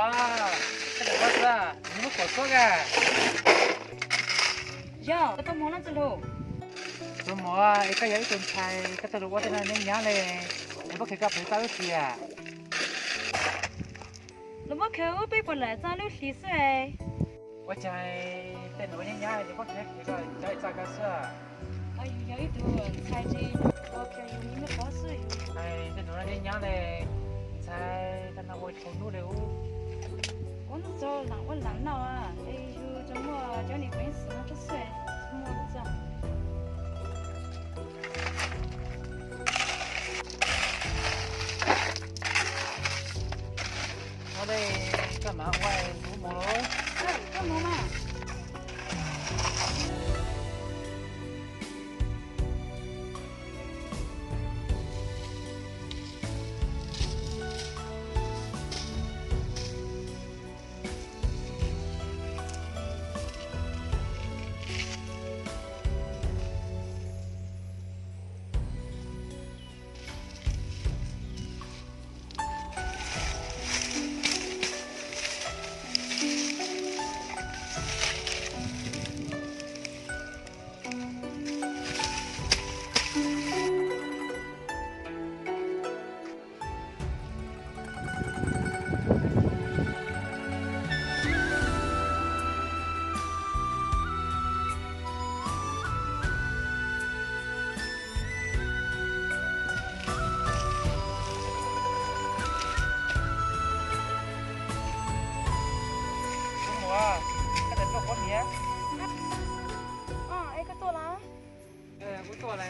Koj tus mos xwb, nws muab pov txob ka. Yog, koj tus mos leej twg lug? Tus mos es koj yog ib tug ntxhais, koj tuaj lug ua tej no nyab nyab le, nws muab qhia koj pes txaj lub hlis a? Lawv muab qhia wb peb puas lam txaj lub hlis xwb. Ua cas tej nus nyab nyab nws muab qhia qhia koj cov txaj koj xwb? Yus yog ib tug ntxhais ces ua kiag yus me me qhov xwb. Tej nus nyab nyab le, ntxhais tag no ua tshau hnub le ub. Ua ntxhais lam ua lam noj, es yus tsuas muaj cov niam peev xwm no tub xwb, tsis muaj txaj. Ua le, koj mam ua kuv mus lauj. Koj mus mas. Koj mus, koj tus tuaj pov niam. Es koj tuaj los? Kuv tuaj lawm.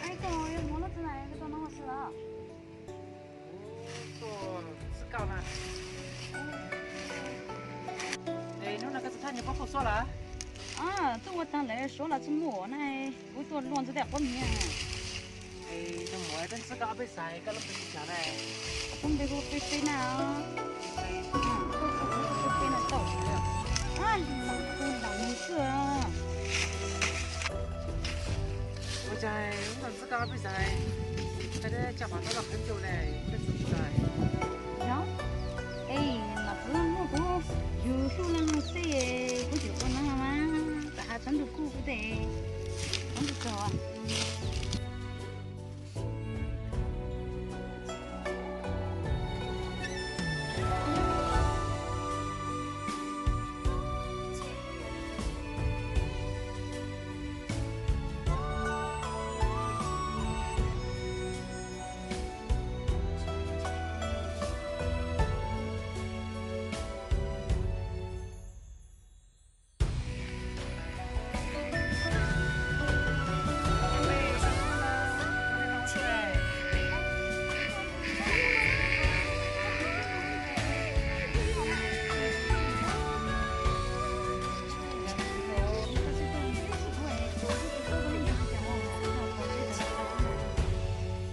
Es koj yuav mus lub txij na, koj tuaj no xwb los? Kuv tuaj xwb koj na. Es hnub no koj tsis thaj nyias pob khuj suab lawm? Tuaj ua tag lawm, suav los tsis muaj na, kuv tuaj luaj ntxhw tej quab miv. Tus muam, koj xav koj ob peb xav koj lub npe li cas na? Kuv npe hu Peb Peb na. Peb Peb na tau. Lam hu lam mus xwb. Ua cas ub no xav koj ob peb xav, koj twb coj pom koj loj khaub ncaug ne, koj tsis xav? Yog, es lam txwv muaj kuv yug hlub leej xwb, kuv tseem ua neeg mas, tam has txhob ntu kuj kuv tes, txhob ntu txog.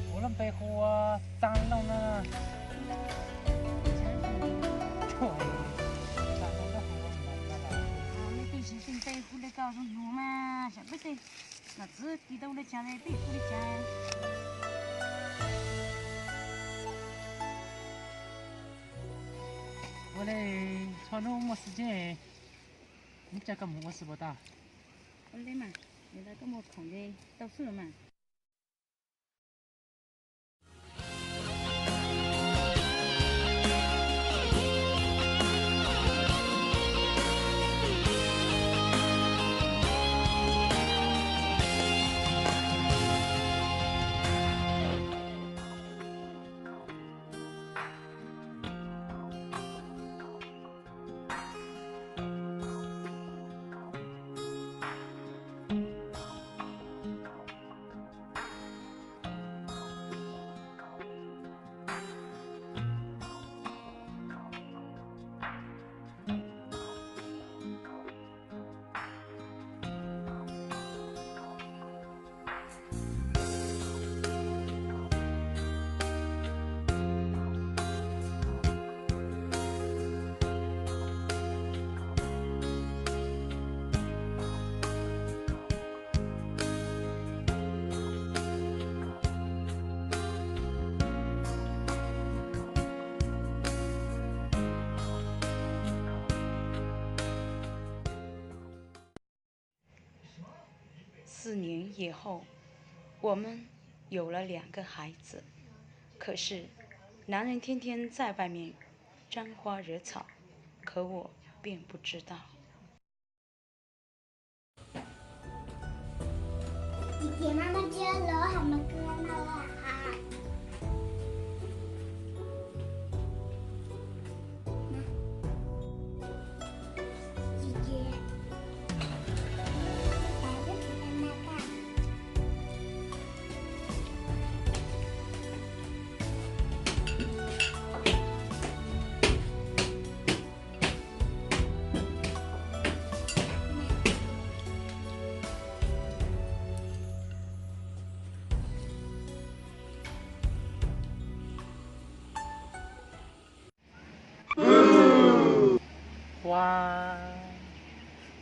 Kuv lub npe hu ua Txaj Looj na. Tej zaum tej npe hu li koj zoo yug mas, xyov peb tej nom tswv tis tau ua li cas li peb hu li cas. Ua li, txhua hnub muaj xwm txheej, ib tsam koj mus ua xwb puas tau? Ua li mas, yog koj mus khoom li tau xwb los mas. 四年以后，我们有了两个孩子，可是男人天天在外面沾花惹草，可我并不知道。Ua,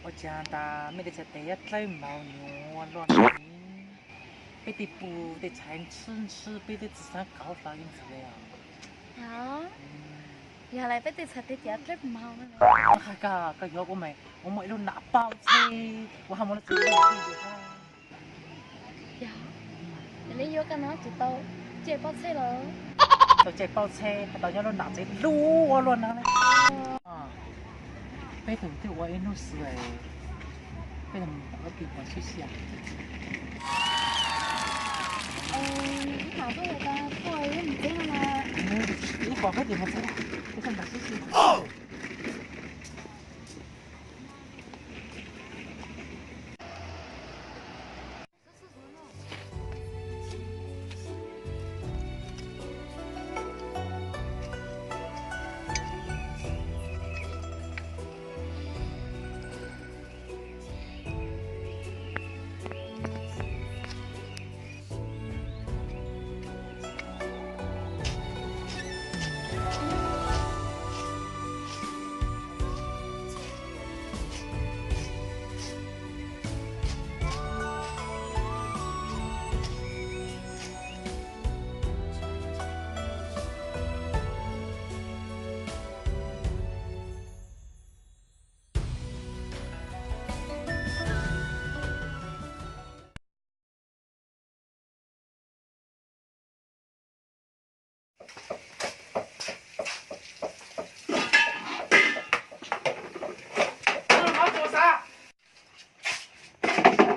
ua cas tas mej tej txhais tes yuav dlawb mos nyuam luaj li. Peb tej pus tej txhais ntshwb ntshwb, peb twb tsis xaav kauv hlo ib ntsis li os. Yog lawm peb tej txhais tes ces dlawb mos. Hais koj, koj yuav kuv mas, kuv muaj ib lub nam pauj txhej, kuv ho muaj lub txhais tes. Yog li yuav koj no tsis tau cem pauj txhej los? Tau cem pauj txhej, tau nyob lub nam txhais hlub ua luaj no. Peb tug twb ua ib hnub xwb, peb tug mus tom ub kis pos sib xyaw. Ib pom peb tes mus txheb, peb tug mus sib xyaw.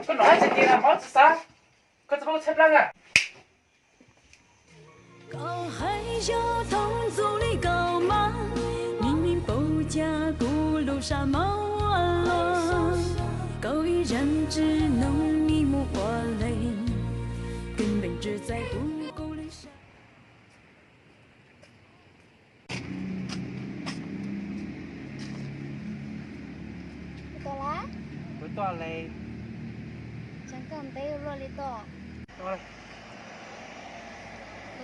Koj nom hab tsis tis, hmoov tsis xav, koj tsis paub tsheb plab a. Koj hais yog thaum ntxov li koj mas, nyiam nyiam paub cas kuv lub sab mos los. Koj ib zaug tsis noog nyiam mus ua le, koj npeem tsis txais kuv kuv li sab. Tuaj lawm. Kuv tuaj li. Tseem koj ntev luaj li tuaj. Yog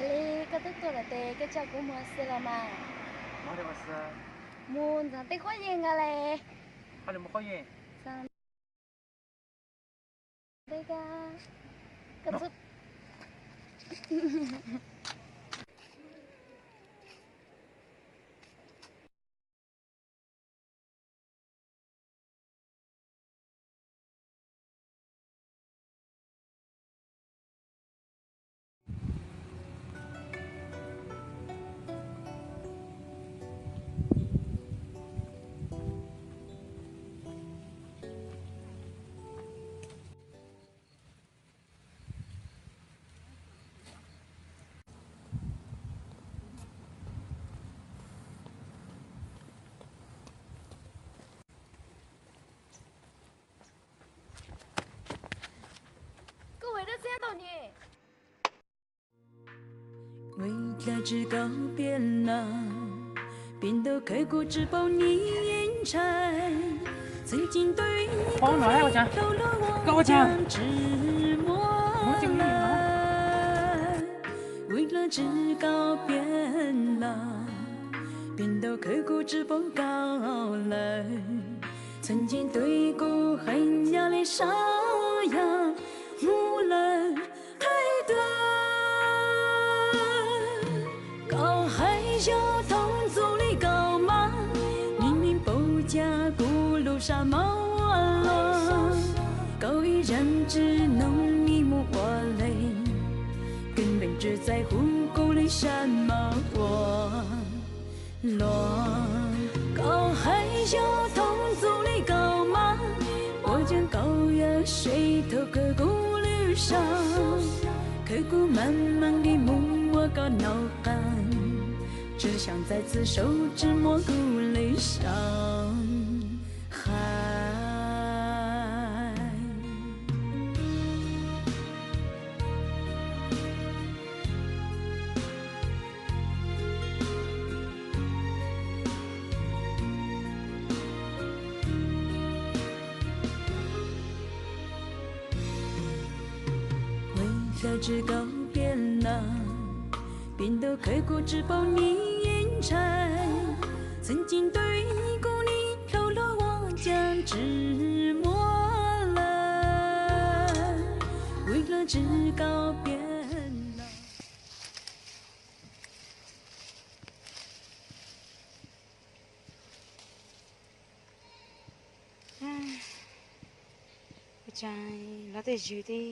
li koj twb tuaj lawm tes koj coj kuv mus ua si los mas. Mus ntxuav tej khaub ncaws nkaus li. Koj ua dab tsi ntawm no? Ua cas tsis kaum piam no, piam ntau khawv kuv tsis paub nyiam ntshai. Txheej ci ntawd koj ua cas? Koj ua cas? Ua cas tsis kaum piam no, piam ntau khawv kuv tsis paub nkaus lawm. Txheej ci ntawd kuv hais nyob li saib yog mus lawm. Hais tias koj hais yog thaum ntxov li koj mas, nyiam nyiam paub cas kuv lub sab mos los. Koj ib zaug tsis Tsis txais hu kuv li sab mas ua luaj. Koj hais xyov thoob txuj li koj mas, ua caag koj yuav seb thaum kawg kuv lwm saum, khaws kuv mas mas li mus muab koj noj qab, tsi xyaam txais txwv saum tsi muab kuv lwm saum hais. Ua ntawd tsi kaum piam lawm, piam ntau khaws kuv tsi paub nyiaj yeej ntshai, txheej ci ntawd kuv nim dhau los ua caag tsi muaj lawm, ua ntawd tsi kaum piam lawm. Ua cas los tej zwm tej,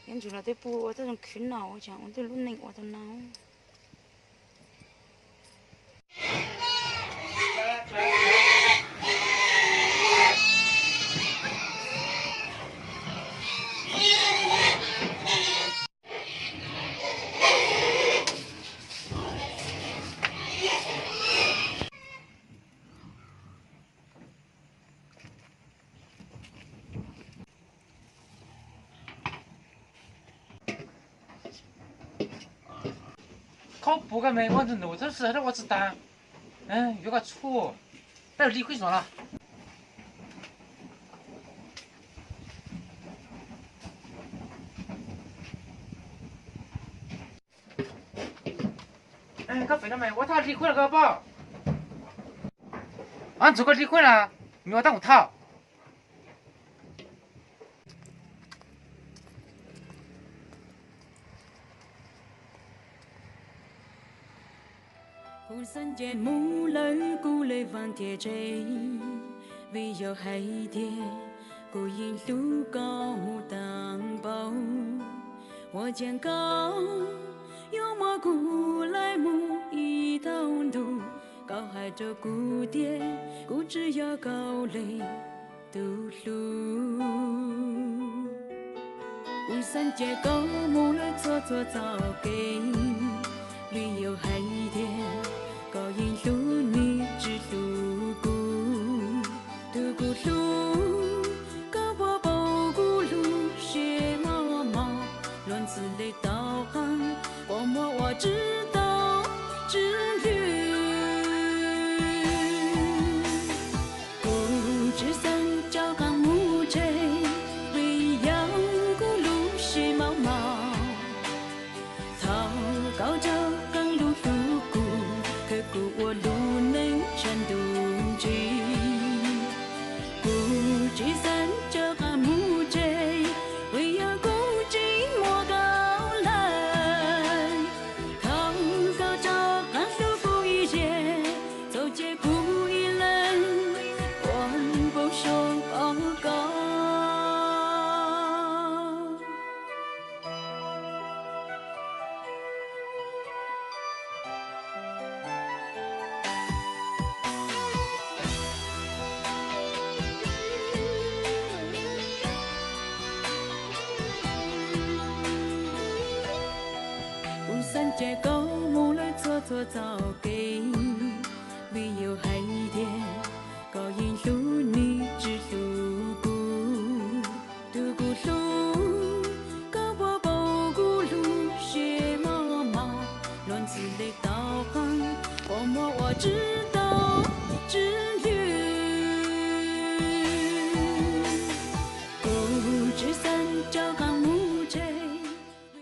yuav ntsum los tej pug ua tej zoo khwv noj, ua cas ua tej lub neej ua tau no. Khaub puv koj me ua ntu nus txhob xwm ua tsi taag, yuav koj tshuaj, peb lub li qhwb no los. Koj pem no mas ua thauj li qhwb los koj pom. Ob ntxuav koj li qhwb na, nws ua tau kuv thauj. Kuv xaav ncaim mus lawm kuv le vaam tias tseeb, vim yog hais tias kuv yeej hlub koj mus taag npaum. Ua caag koj yuav muab kuv laim mus ib tag ntuj, koj hais rau kuv tias kuv tsi yog koj le tug hlub. Kuv xaav ncaim koj mus lawm txhua txhua txoj kev, vim yog hais tias koj yeej hlub nwg tsi hlub kuv. Tug kuv hlub, koj puas paub kuv lub siab mos mos, luag ntxhi le tau qaab, puas muaj ua tsi tau tsi nrwg. Kuv tsi xaav rov qaab mus tseg, vim yog kuv lub siab mos mos. Thaum koj rov qaab lug hlub kuv, khaws kuv ua lub neej tshaaj ntuj ntsis. Kuv tsi xaav rov qaab mus tseg, vim yog kuv tsi muaj koj lawm. Thaum koj rov qaab hlub kuv ib zaug, txaus cia kuv ib leeg ua npau suav koj. Kuv xaav ncaim koj mus lawm txhua txhua txoj kev, vim yog hais tias koj yeej hlub nwg tsi hlub kuv. Tug kuv hlub, koj puas paub kuv lub siab mos mos, luag ntxhi le tau qaab, puas muaj ua tsi